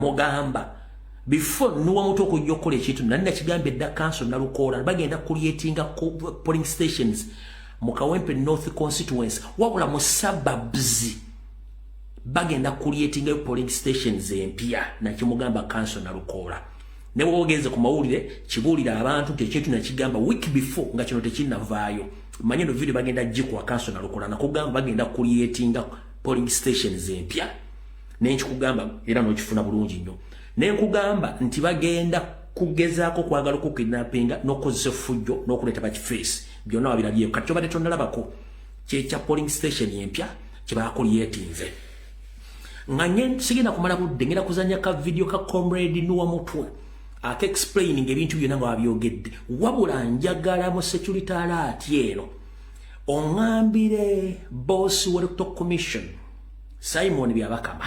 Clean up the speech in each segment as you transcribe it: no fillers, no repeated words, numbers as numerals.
Mugamba before nuwa mutu okujja okukola ekintu, nali nakigamba edda, council Nalukoola bagenda creatinga polling stations mu Kawempe North constituency, wabula mu suburbs bagenda creatinga polling stations empya. Nakimugamba council Nalukoola, ne bwoba ogenze ku mawulire kibuulira abantu nti ekintu nakigamba week before nga kino tekinnavaayo. Manye no video bagenda gikuwa council Nalukoola, nakugamba bagenda creatinga polling stations empya, nenkikugamba era n'okifuna bulungi nnyo. Nenkugamba nti bagenda kugezaako kwagala okukidnappinga n'okukozesa effujjo n'okuleeta bakifeesi, byonna wabirabyeyo. Kati kyobadde tonnalabako kyekya polling station empya kyebakulyetinze. Nga nye sigenda kumala budde, ngenda kuzanya ka video ka comrade Nuwa Mutwe aka explaining ebintu byonna nga wabyogedde. Wabula njagala mu security alert eno oŋŋambire boss wa Electoral Commission Simon Byabakama,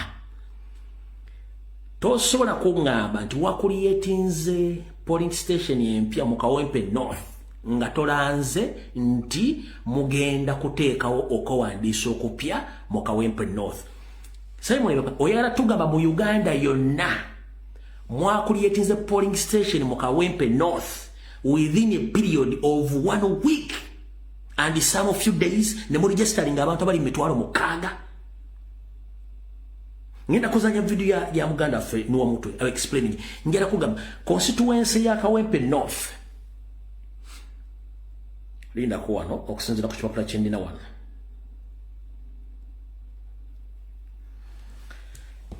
tosobola kuŋŋamba nti wakulyetinze polling station empya mu Kawempe North nga tolanze nti mugenda kuteekawo okwewandiisa okupya mu Kawempe North. Simon, oyagala tugamba mu Uganda yonna mwakulyetinze polling station mu Kawempe North within a period of one week and some few days ne muregistering abantu abali 60,000? Ngenda kuzanya video ya muganda ffe Nuwa Mutwe explaining. Ngenda kugamba constituency ya Kawempe North, linda ko wano okusinzira ku kipapula kyendina wano,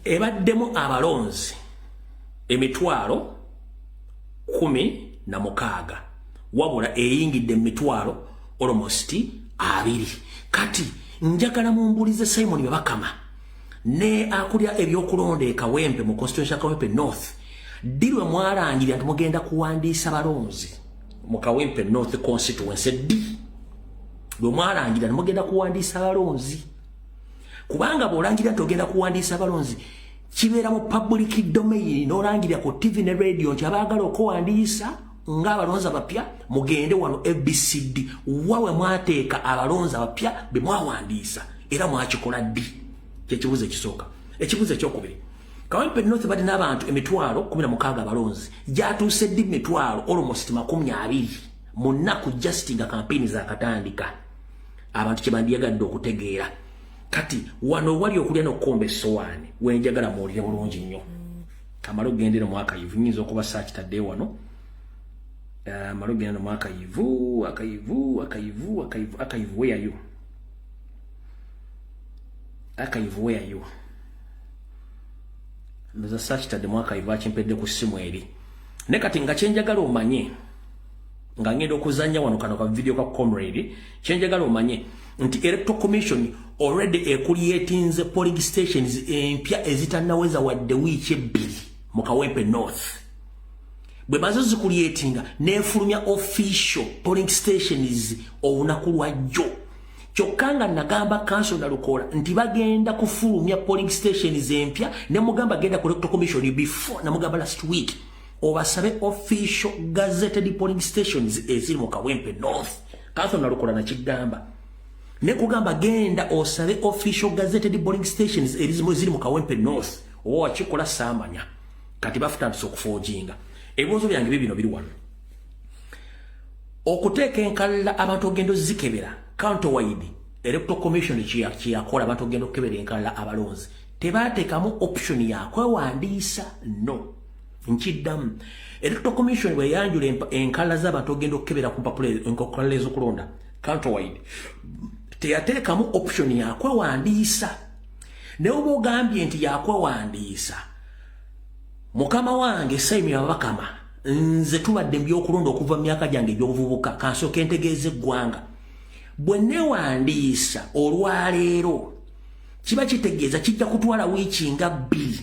ebaddemu abalonzi 160,000, wabula eyingidde emitwalo almost 20. Kati njagala mumbulize Simon Byabakama ne akulya ebyokulonda e Kawempe, mu constituency ya Kawempe North, ddi lwe mwalangirira nti mugenda kuwandiisa balonzi mu Kawempe North constituency? Ddi lwe mwalangirira nti mugenda kuwandiisa abalonzi? Kubanga bw'olangirira nti ogenda kuwandiisa abalonzi, kibeera mu public domain, n'olangirira ku TV ne radio nti abaagala okuwandiisa ng'abalonzi abapya mugende wano ABCD. Wawe mwateeka abalonzi abapya be mwawandiisa era mwakikola ddi? Kyekibuuzo ekisooka. Ekibuuzo ekyokubiri, Kawempe North bali n'abantu 16,000 abalonzi, gyatuuse ddi mitwalo almost 20 mu nnaku just nga kampeyini zakatandika? Abantu kye bandyagadde okutegeera kati wano wali okulya n'okukomba essowaani, wenjagala muwulire bulungi nnyo. Kamale okugendera mu archive, nyinza okuba saakitadde wano. Male okugenda mu archive, archive, archive, archive, archive, where are you, archive, where are you? Ndoza saakitadde mu archive, akimpedde ku ssimu eri. Ne kati nga kyenjagala omanye nga ngenda okuzanya wano kano ka video ka comrade, kyenjagala omanye nti Electoral Commission already ekuliyetinze polling stations empya ezitannaweza wadde wiiki 2 mu Kawempe North. Bwe maze zikuliyetinga, nefulumya official polling stations olunaku lwajjo, kyokka nga nagamba council Nalukoola nti bagenda kufulumya polling stations empya, ne mugamba genda ku Electoral Commission before, namugamba last week obasabe official gazetted polling stations eziri mu Kawempe North. Council Nalukoola nakigamba, ne kugamba genda osabe official gazetted polling stations eziri mu Kawempe North. Oba wakikola saamanya. Kati bafutandise okufoojinga. Ebibuuzo byange bibino biri wano: okuteeka enkalala abantu ogenda ozikebera countrywide, Electoral Commission kyeyakola, abantu ogenda okukebera enkalala abalonzi, tebateekamu option yakwewandiisa? No, nkiddamu, Electoral Commission bwe yanjula enkalala z'abantu ogenda okukebera ku mpapula enkalala ez'okulonda countrywide, teyateekamu option yakwewandiisa. Naye oba ogambye nti yakwewandiisa, mukama wange Simon Byabakama, nze tubadde mu byokulonda okuva mu myaka gyange egy'obuvubuka, kansooke ntegeeza eggwanga, bwe neewandiisa olwaleero kiba kitegeeza kijja kutwala wiiki nga 2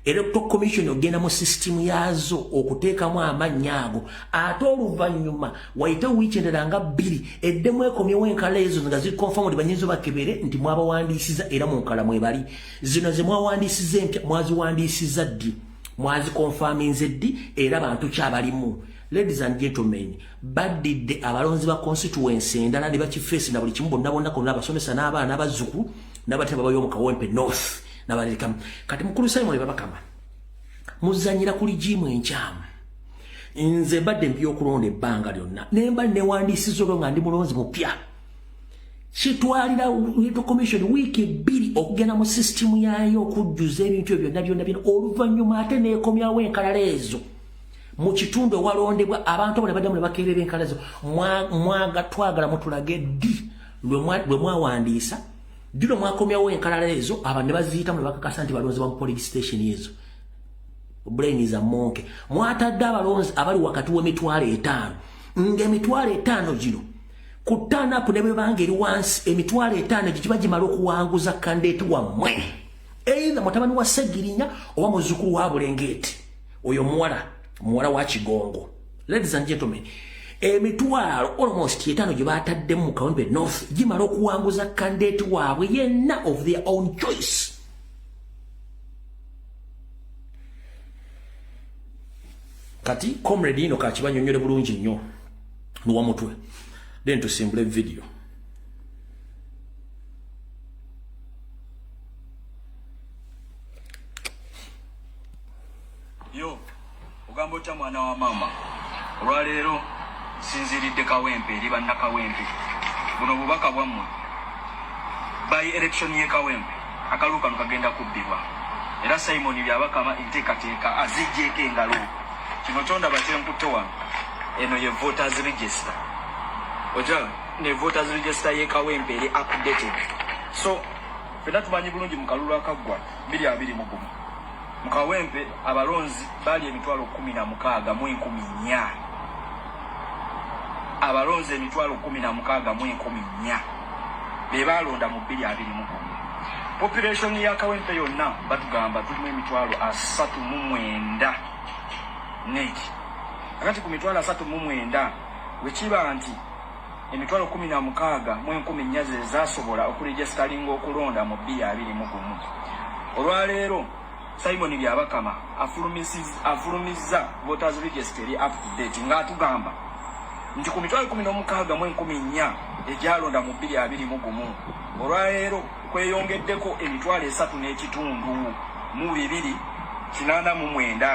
Electoral Commission ogenda mu sisitimu yaazo okuteekamu amannya ago, ate oluvannyuma wayite wiiki endala nga 2 eddemu ekomyewo enkala ezo nga ziri confirmed, banyinza bakebere nti mwabawandiisiza era mu nkala mwebali. Zino ze mwawandiisiza empya mwaziwandiisiza ddi? Mwazikonfaminze ddi? Era bantu kyabalimu? Ladies and gentlemen, baddidde abalonzi ba constituency endala ne bakifeesi na buli kimu bonna bonna konna, abasomesa n'abaana n'abazzukulu n'abateba bayo mu Kawempe North n'abalekamu. Kati mukulu Simon Byabakama, Muzanyira ku regime enkyamu. Nze mbadde mbyokulonda ebbanga lyonna, nemba newandiisiza olwo nga ndi mulonzi mupya. Kitwalira Electoral Commission wiiki 2 okugenda mu sisitimu yaayo okujjuza ebintu ebyo byonna byonna byonna, oluvannyuma ate neekomyawo enkalala ezo mu kitundu ewalondebwa abantu abo ne baddamu ne bakeerera enkalala ezo. Twagala mutulage ddi lwe mwawandiisa, ddi lwe mwakomyawo enkalala ezo, abantu ne baziyitamu ne bakakasa nti balonzi ba mu polling station ezo. Brain za monke. Mwatadde abalonzi abali wakati w'emitwalo 5, ng'emitwalo 5 gino ku turn up ne bwebanga eri wansi, emitwalo 5 egyo giba gimala okuwanguza candidate wammwe, either mutabani wa Segirinya oba muzzukulu wa Bulengeti, oyo muwala wa Kigongo. Ladies and gentlemen, emitwalo almost 5 gye bataddemu mu Kawempe North gimala okuwanguza candidate waabwe yenna of their own choice. Kati comrade ino kakibanyonyole bulungi nnyo nuwamutwe, then tusimbule video. Yo, ogamba otya mwana wa mama? Olwaleero sinziridde Kawempe eri bannakawempe. Buno bubaka bwammwe. By election y'e Kawempe, akalulu kano kagenda kubbibwa. Era Simon Byabakama enteekateeka aziggyeko engalo. Kino kyondaba kyenkutte wano, eno ye voters register. Ojja ne voters register y'e Kawempe eri updated. So ffenna tumanyi bulungi mu kalulu akaggwa 2021. Mu Kawempe abalonzi baali 16,400. Abalonzi 16,400 be baalonda mu 2021. Population ya Kawempe yonna batugamba tulimu 39,000 neki. Kakati ku 39,000 bwe kiba nti 16,400 ze zaasobola okuregistaringa okulonda mu 2021. Olwaleero Simon Byabakama afulumizza voters register eri up to date ng'atugamba nti ku 16,400 egyalonda mu 2021, olwaleero kweyongeddeko 3,502,289.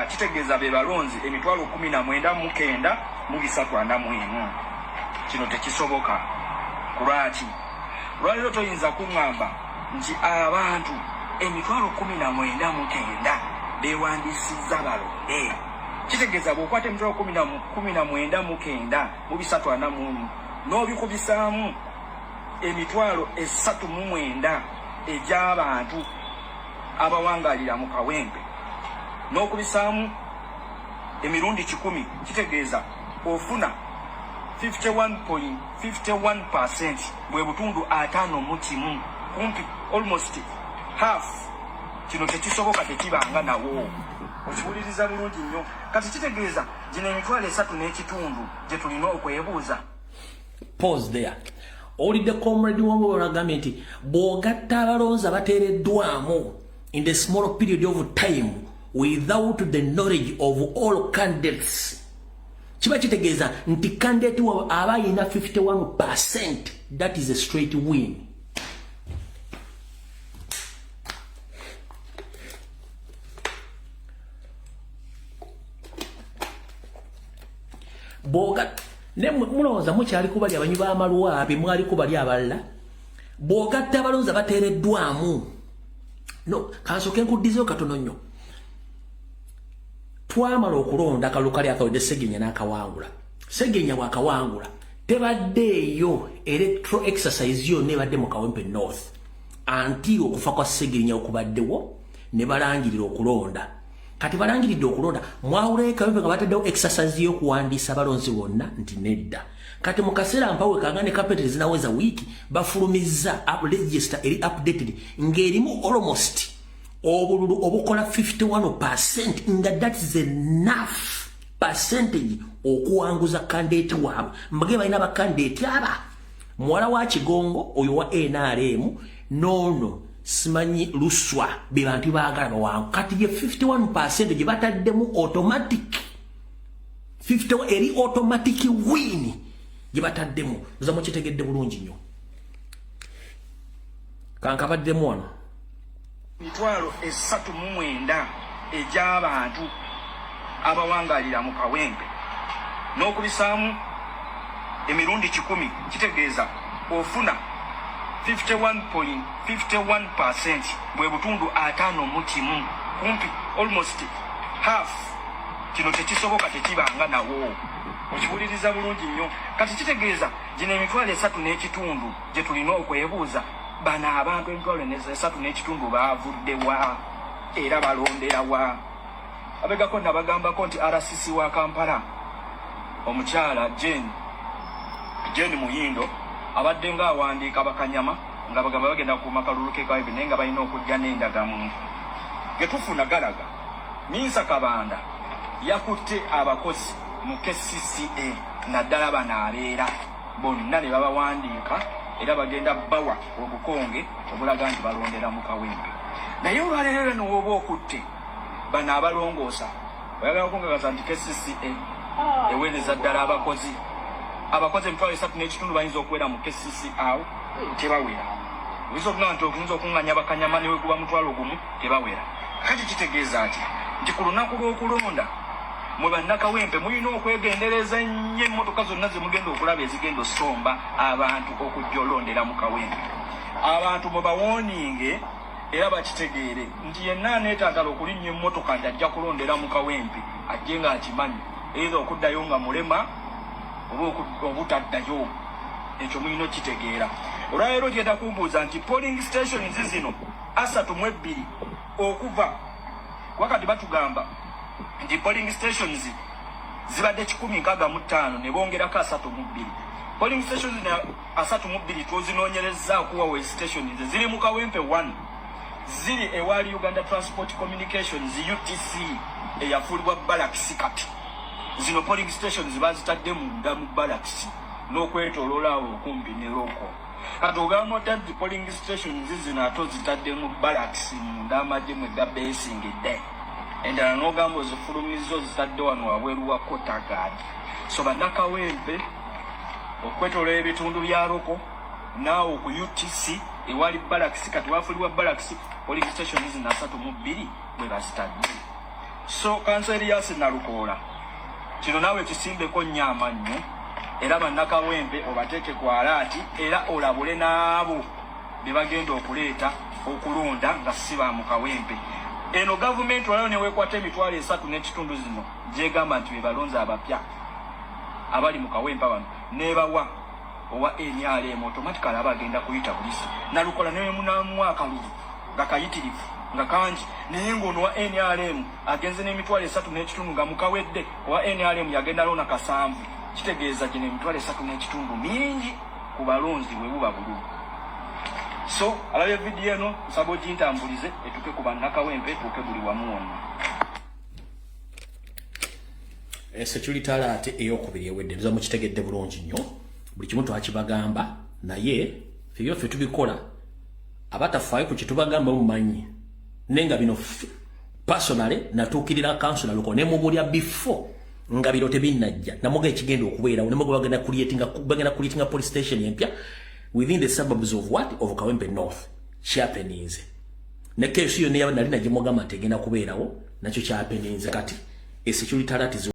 Kitegeeza be balonzi 19,341. Kino tekisoboka. Lwaki? Olwaleero toyinza kuŋŋamba nti abantu 19,000 beewandiisizza balonde. Kitegeeza bw'okwata 19,341 n'obikubisaamu 309,000 egy'abantu abawangaalira mu Kawempe n'okubisaamu emirundi 100, kitegeeza ofuna 51.51%, bwe butundu 51, kumpi almost half. Kino tekisoboka, tekibanga nawo. Okiwuliriza bulungi nnyo. Kati kitegeeza gino 3,500 gye tulina okwebuuza. Pause there. Owulidde comrade wamwe olagambye nti bw'ogatta abalonzi abateereddwamu in the small period of time without the knowledge of all candidates, kiba kitegeeza nti candidate waabwe aba ayina 51%. That is a straight win. Bw'oga ne mulowooza mukyali kubali abanywi b'amalwa be mwali kubali abalala, bw'ogatta abalonzi abateereddwamu. No kansooke nkuddizeyo katono nnyo. Twamala okulonda akalulu kali akawedde, Segirinya n'akawangula. Segirinya bw'akawangula, tebaddeeyo electoral exercise yonna ebadde mu Kawempe North until okufa kwa Segirinya okubaddewo ne balangirira okulonda. Kati balangiridde okulonda, mwawulayo Kawempe nga bataddewo exercise y'okuwandiisa abalonzi bonna nti nedda. Kati mu kaseera mpawe kanga ne kapete zinaweza wiiki, bafulumizza register eri updated ng'erimu almost obululu obukola 51%, nga that is enough percentage okuwanguza candidate waabwe. Mbage balina bakandidate aba muwala wa Kigongo oyo wa NRM nono simanyi Luswa, be bantu baagala bawangu. Kati ye 51% gye bataddemu automatic 51 eri automatic win gye bataddemu. Nza mukitegedde bulungi nnyo. Kankabaddemu wano. 309,000 egy'abantu. Abawangalira mu Kawempe n'okubisaamu emirundi 100, kitegeeza ofuna 51.51%, bwe butundu 51, kumpi almost half. Kino tekisoboka, tekibanga nawo. Okiwuliriza bulungi nnyo. Kati kitegeeza gino 3,500 gye tulina okwebuuza, bano abantu 3,500 baavuddewa era balonderawa? Abegako nabagambako nti RCC wa Kampala, omukyala Jane Muhindo, abadde nga awandiika bakanyama nga bagamba bagenda kuuma kalulu ke Kawempe, naye nga balina okujja n'endagamuntu. Getufuna galaga Minsa Kabanda yakutte abakozi mu KCCA, naddala bano abeera bonna, ne babawandiika era bagenda bawa obukonge obulaga nti balondera mu Kawempe. Naye olwaleero era nowooba okutte bano abalongoosa, oyagala okungagaza nti KCCA eweereza ddala abakozi? Abakozi 3,500 bayinza okuwera mu KCC awo? Tebawera. Oyinza okugamba nti oyinza okuŋŋanya bakanyama ne weguba 10,000, tebawera. Kati kitegeeza ki? Nti ku lunaku lw'okulonda, mwe bannakawempe mulina okwegendereza ennyo emmotoka zonna zemugenda okulaba ezigenda osomba abantu okujja olondera mu Kawempe. Abantu mubawooninge era bakitegeere nti yenna aneetantala okulinnya emmotoka nti ajja kulondera mu Kawempe, ajje ng'akimanyi eyinza okuddayo nga mulema oba obutaddayo. Ekyo mulina okukitegeera. Olwaleero ogenda kumbuuza nti polling stations zino 32 okuva wakati, batugamba nti polling stations zibadde 165 ne bongerako 32. Polling stations 32 twozinoonyerezaakuwa we stations ziri mu Kawempe 1, ziri ewali Uganda Transport Communications, UTC, eyafuulibwa barracks. Kati zino polling stations bazitadde munda mu barracks n'okwetoloola awo okumpi ne loko. Kati ogamba otya nti polling stations zino ate ozitadde mu barracks munda, amagye mwe gabeesingidde, endala n'ogamba ozifulumizza ozitadde wano wabweru wa kotagad? So bannakawempe, okwetoloola ebitundu bya loko naawe ku UTC ewali barracks, kati wafuulibwa barracks, polling station zino 32 bwe bazitadde. So counsel Erias Nalukoola, kino naawe kisimbeko nnyo amannyo, era bannakawempe obateeke ku alert, era olabule n'abo be bagenda okuleeta okulonda nga si ba mu Kawempe. Eno gavumenti walayo neweekwata 3,500 zino gyegamba nti be balonzi abapya abali mu Kawempe bano, nebawa owa NRM, automatically aba agenda kuyita bulisi. Nalukola newe munamuwa akalulu nga kayitirivu nga kangi, naye ng'ono wa NRM agenze n'3,500 nga mukawedde, owa NRM yagenda lona kasanvu. Kitegeeza gino 3,500 mingi ku balonzi bwe buba bululu. So alabye vidiyo eno, nsaba ogintambulize etuuke ku bannakawempe, etuuke buli wamu wonna. Security alert eyokubiri ewedde. Nza mukitegedde bulungi nnyo, buli kimu twakibagamba, naye ffe byaffe tubikola. Abatafaayo ku kyetubagamba mumanyi, naye nga bino personally natuukirira counsel Luko ne mubulya before nga bino tebinnajja, namuga ekigenda okubeerawo, nemuga bagenda creatinga police station empya within the suburbs of what, of Kawempe North. Kyahappeninze ne case yo nali nagimugamba nti egenda kubeerawo, nakyo kyahappeninze. Kati security alert.